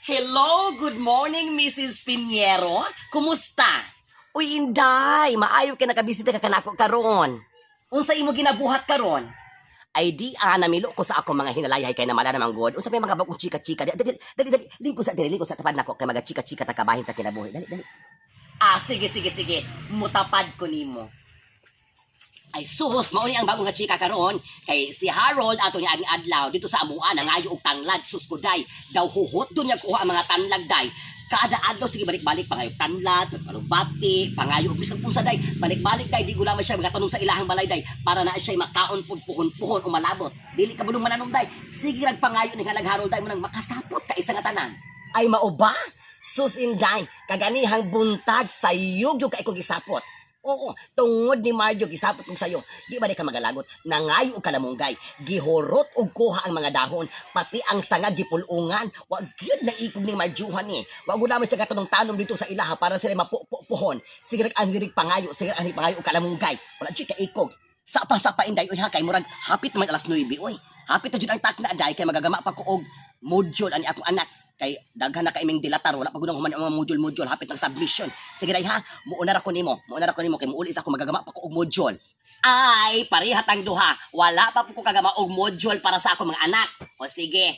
Hello, good morning, Mrs. Piñero. Kumusta? Uy, Inday, maayo ka nakabisita ka kanako karon. Unsa imo ginabuhat karon? Ay di ah, namilo ko sa ako mga hinalayhay kay namala naman god. Unsa may mga bagong chika-chika? Dali, dali, dali, dali. Lingkod sa dili, lingkod sa tapad nako kay mga chika-chika ta kabahin sa kinabuhi. Dali, dali. Ah, sige, sige, sige. Mutapad ko nimo. Ay sus, mao ni ang bagong nga chika karon kay si Harold ato niya aging adlaw dito sa amuan nangayo og tanglad. Sus ko day, daw huhot do niya kuha ang mga tanlag day. Kada adlaw sige balik-balik pangayo tanlad, palubati, pangayo og bisag unsa day, balik-balik day. Di gulaman siya magatanom sa ilahang balay day para na siya makaon pud puhon-puhon o malabot. Dili ka bulong mananom day. Sige rag pangayo ni halag Harold day mo nang makasapot ka isa nga tanan. Ay mao ba? Sus Inday, kaganihang buntag sa yug kay kong gisapot. Oo, tungod ni Marjo gisapot kong sayo. Di ba di ka magalagot? Nangayo og kalamunggay. Gihurot og kuha ang mga dahon, pati ang sanga gipulungan. Wa gyud na ikog ni Marjuhan ni. Wa gud lamang siya katanong tanom dito sa ilaha para sila mapupuhon. Sige rag ang dirig pangayo, sige ang pangayo og kalamunggay. Wala jud ka ikog. Sa pa Inday, oy ha, kay murag hapit man alas 9 oy. Hapit na jud ang takna day kay magagama pa ko og module ani akong anak kay daghan na kaiming dilatar, wala pa gud human ang mga module module, hapit ng submission. Sige day ha, muuna ra ko nimo, muuna ra ko nimo kay muuli sa ako, magagama pa ko og module. Ay, pareha tang duha, wala pa po ko kagama og module para sa akong mga anak. O sige,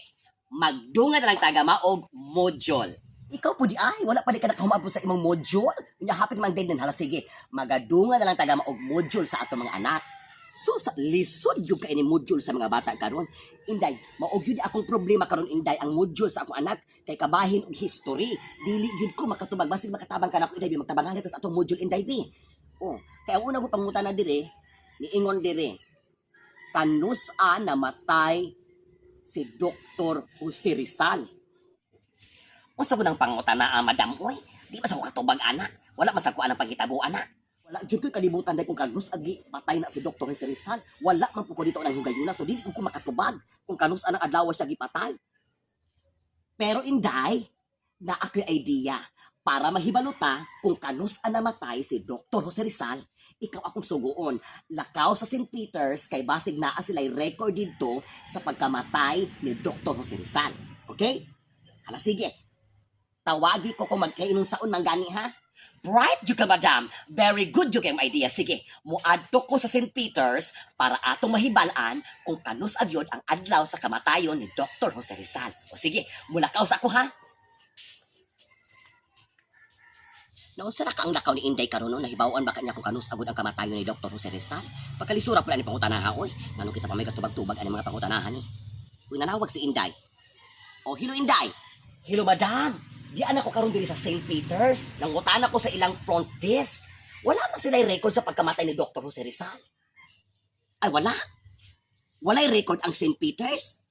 magdunga na lang tagama og module. Ikaw po di ay, wala pa di ka nakahumabot sa imong module. Unya hapit man deadline, hala sige, magadunga na lang tagama og module sa atong mga anak. So sa lisod yung kay ni module sa mga bata karon. Inday, mao gyud akong problema karon Inday, ang module sa akong anak kay kabahin og history. Dili gyud ko makatubag, basig makatabang kanako Inday, bi magtabangan ta sa atong module Inday bi. Oh, kay ang una ko pangutana dire, niingon dire. Kanus-a namatay si Dr. Jose Rizal? Unsa ko nang pangutana, ah, madam oy? Di ba sa ko katubag ana? Wala man sa ko anang paghitabo ana. Wala jud ko'y kalibutan dahil kung kanus agi patay na si Dr. Jose Rizal. Wala man po ko dito ng hugayuna, so dili ko ko makatubag kung kanus anang adlaw siya gipatay. Pero Inday, na ako'y idea para mahibaluta kung kanus ang namatay si Dr. Jose Rizal, ikaw akong suguon. Lakaw sa St. Peter's kay basig naa sila'y record dito sa pagkamatay ni Dr. Jose Rizal. Okay? Hala sige. Tawagi ko kung magkainong saon man gani ha. Bright jud ka, madam. Very good jud kay idea. Sige, muadto ko sa St. Peter's para atong mahibalaan kung kanus agyod ang adlaw sa kamatayon ni Dr. Jose Rizal. O sige, mulakaw sa ako ha. Naunsa na ka ang lakaw ni Inday karon no? Nahibaw-an ba kanya kung kanus agud ang kamatayon ni Dr. Jose Rizal? Pagkalisura pala ni pangutanaha oy. Nganong kita pa may katubag-tubag ani mga pangutanahan ni. Uy, nanawag si Inday. O, hello Inday. Hello madam. Di anak ko karon diri sa St. Peter's. Nangutana ko sa ilang front desk. Wala man sila record sa pagkamatay ni Dr. Jose Rizal. Ay, wala. Walay record ang St. Peter's.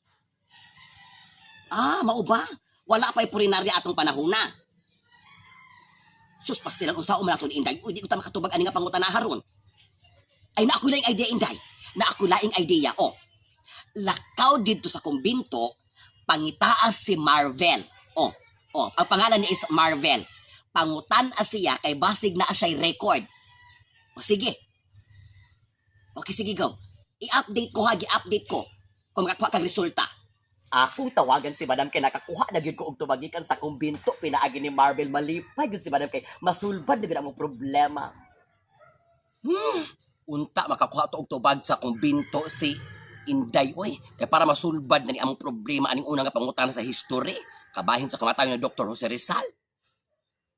Ah, mao ba? Wala pa'y purinarya atong panahona. Sus, pastilan unsa man ato ni Inday. Uy, di ko ta makatubag ani nga pangutana haron. Ay, na ako laing idea, Inday. Na ako laing idea. Oh. Lakaw dito sa kumbinto, pangitaas si Marvel. Oh, oh, ang pangalan niya is Marvel. Pangutan siya kay basig na siya'y record. O sige. Okay, sige, go. I-update ko ha, gi-update ko. Kung makakuha kag resulta. Akong tawagan si Madam kay nakakuha na gyud ko og tubagikan sa kumbinto pinaagi ni Marvel. Malipay gyud si Madam kay masulbad na gyud ang problema. Unta makakuha to og tubag sa kumbinto si Inday oy kay para masulbad na ni among problema aning una nga pangutana sa history kabahin sa kamatayon ni Dr. Jose Rizal.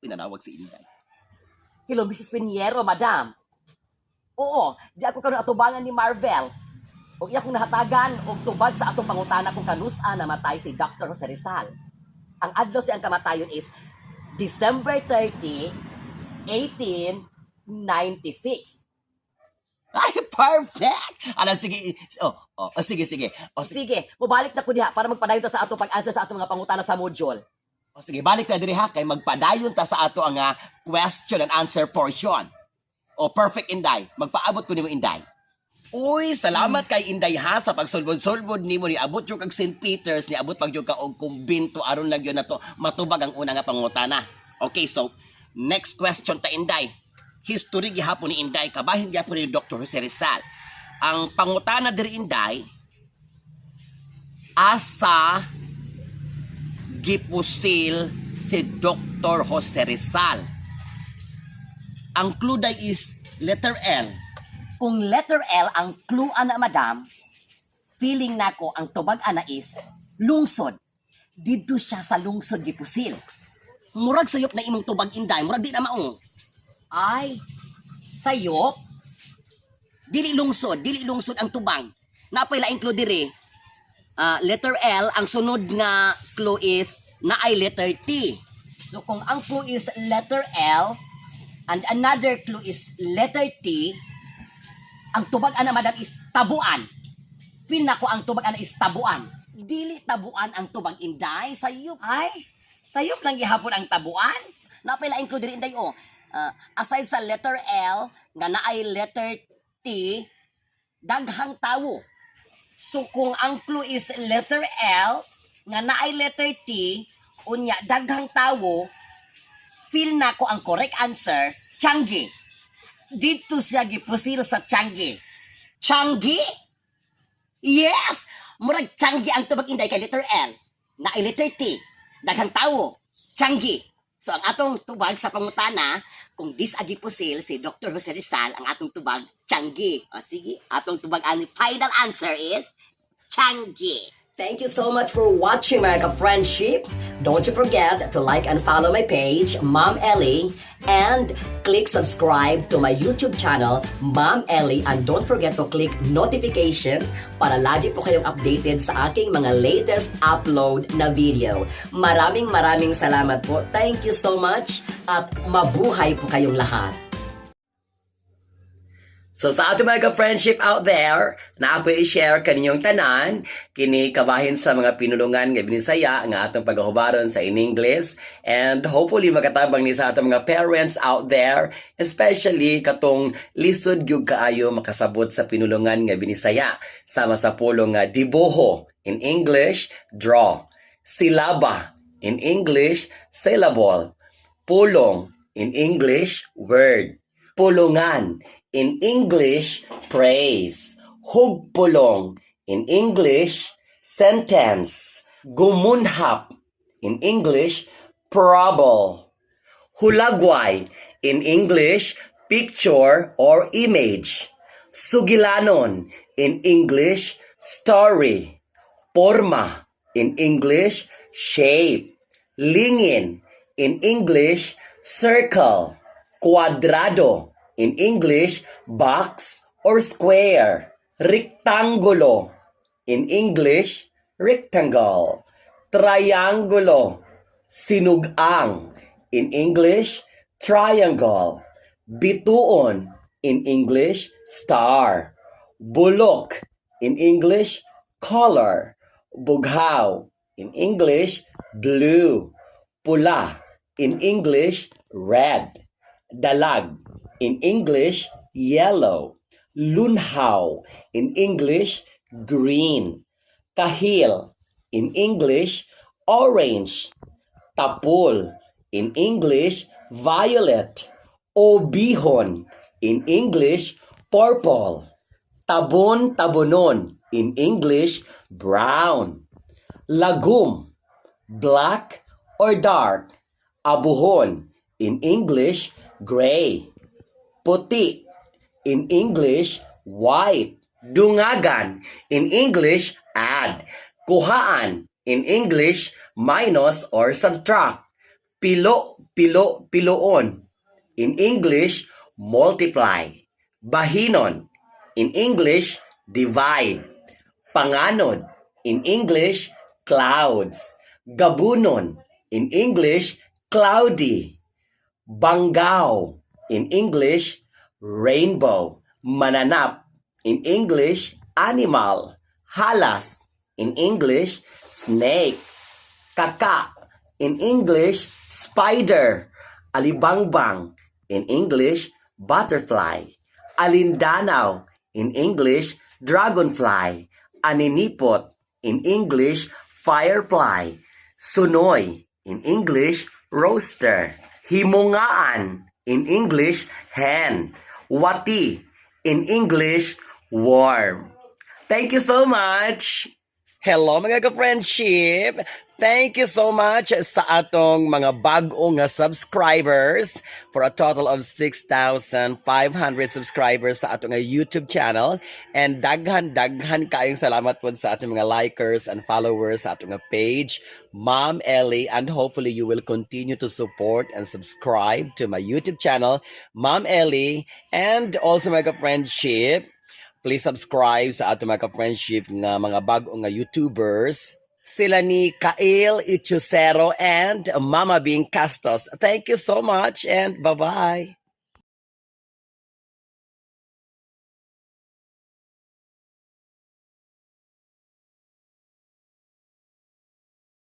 Pinanawag si Inday. Hello, Mrs. Piñero, madam. Oo, di ako karon atubangan ni Marvel. Og iya kong nahatagan og tubag sa atong pangutana kung kanus-a namatay si Dr. Jose Rizal. Ang adlaw siyang kamatayon is December 30, 1896. Ay, perfect! Ala, sige. Oh, sige, sige. Oh, sige. Sige, mubalik na ko diha para magpadayon ta sa atong pag-answer sa atong mga pangutana sa module. Oh, sige, balik na diri ha kay magpadayon ta sa ato ang question and answer portion. Oh, perfect Inday. Magpaabot ko nimo Inday. Uy, salamat kay Inday ha sa pagsulbod-sulbod nimo ni abot yung kag St. Peter's ni abot pag ka og kumbinto aron lang yun na to matubag ang una nga pangutana. Okay, so next question ta Inday. History gihapon ni Inday, kabahin gihapon ni Dr. Jose Rizal. Ang pangutana diri Inday, asa gipusil si Dr. Jose Rizal? Ang clue day is letter L. Kung letter L ang clue ana, madam, feeling nako ang tubag ana is lungsod. Didto siya sa lungsod gipusil. Murag sayop na imong tubag, Inday, murag di na mao. Ay, sayop? Dili lungsod ang tubag. Napay laing clue diri. Ah, letter L, ang sunod nga clue is naay letter T. So kung ang clue is letter L and another clue is letter T, ang tubag ana, madam, is Tabuan. Feel nako ang tubag ana is Tabuan. Dili Tabuan ang tubag, Inday, sayop. Ay, sayop lang gihapon ang Tabuan. Napay laing clue diri, Inday, oh. Ah, aside sa letter L nga naay letter T, daghang tawo. So kung ang clue is letter L nga naay letter T, unya daghang tawo, feel nako ang correct answer, Changi. Didto siya gipusil sa Changi. Changi? Yes! Murag Changi ang tubag, Inday, kay letter L, naay letter T, daghang tawo, Changi. So ang atong tubag sa pangutana, kung dis-a gipusil si Dr. Jose Rizal, ang atong tubag, Changi. O sige, atong tubag ang final answer is Changi. Thank you so much for watching, mga ka-friendship. Don't you forget to like and follow my page, Mom Ellie, and click subscribe to my YouTube channel, Mom Ellie, and don't forget to click notification para lagi po kayong updated sa aking mga latest upload na video. Maraming maraming salamat po. Thank you so much at mabuhay po kayong lahat. So sa ating mga ka-friendship out there, na ako i-share kaninyong tanan, kini kabahin sa mga pinulungan nga Binisaya nga atong pagahubaron sa in English and hopefully makatabang ni sa atong mga parents out there, especially katong lisod gyud kaayo makasabot sa pinulungan nga Binisaya, sama sa pulong nga dibuho, in English, draw, silaba, in English, syllable, pulong, in English, word, pulungan, in English, phrase, hugpulong, in English, sentence, gumunhap, in English, trouble, hulagway, in English, picture or image, sugilanon, in English, story, porma, in English, shape, lingin, in English, circle, kwadrado, in English, box or square, rektanggulo, in English, rectangle, triangulo, sinugang, in English, triangle, bituon, in English, star, bulok, in English, color, bughaw, in English, blue, pula, in English, red, dalag, in English, yellow, lunhaw, in English, green, kahil, in English, orange, tapul, in English, violet, obihon, in English, purple, tabon tabonon, in English, brown, lagum, black or dark, abuhon, in English, gray, puti, in English, white, dungagan, in English, add, kuhaan, in English, minus or subtract, pilo, pilo, piloon, in English, multiply, bahinon, in English, divide, panganod, in English, clouds, gabunon, in English, cloudy, banggaw, in English, rainbow, mananap, in English, animal, halas, in English, snake, kaka, in English, spider, alibangbang, in English, butterfly, alindanaw, in English, dragonfly, aninipot, in English, firefly, sunoy, in English, rooster, himungaan, in English, hen, wati, in English, worm. Thank you so much! Hello, mga ka-friendship! Thank you so much sa atong mga bag-o nga subscribers for a total of 6,500 subscribers sa atong nga YouTube channel, and daghan daghan kaayong salamat pod sa atong mga likers and followers sa atong nga page, Ma'am Ellie, and hopefully you will continue to support and subscribe to my YouTube channel, Ma'am Ellie, and also, mga friendship, please subscribe sa atong mga ka-friendship nga mga bag-o nga YouTubers. Sila ni Kail Ichusero and Mama Bing Castos. Thank you so much and bye-bye.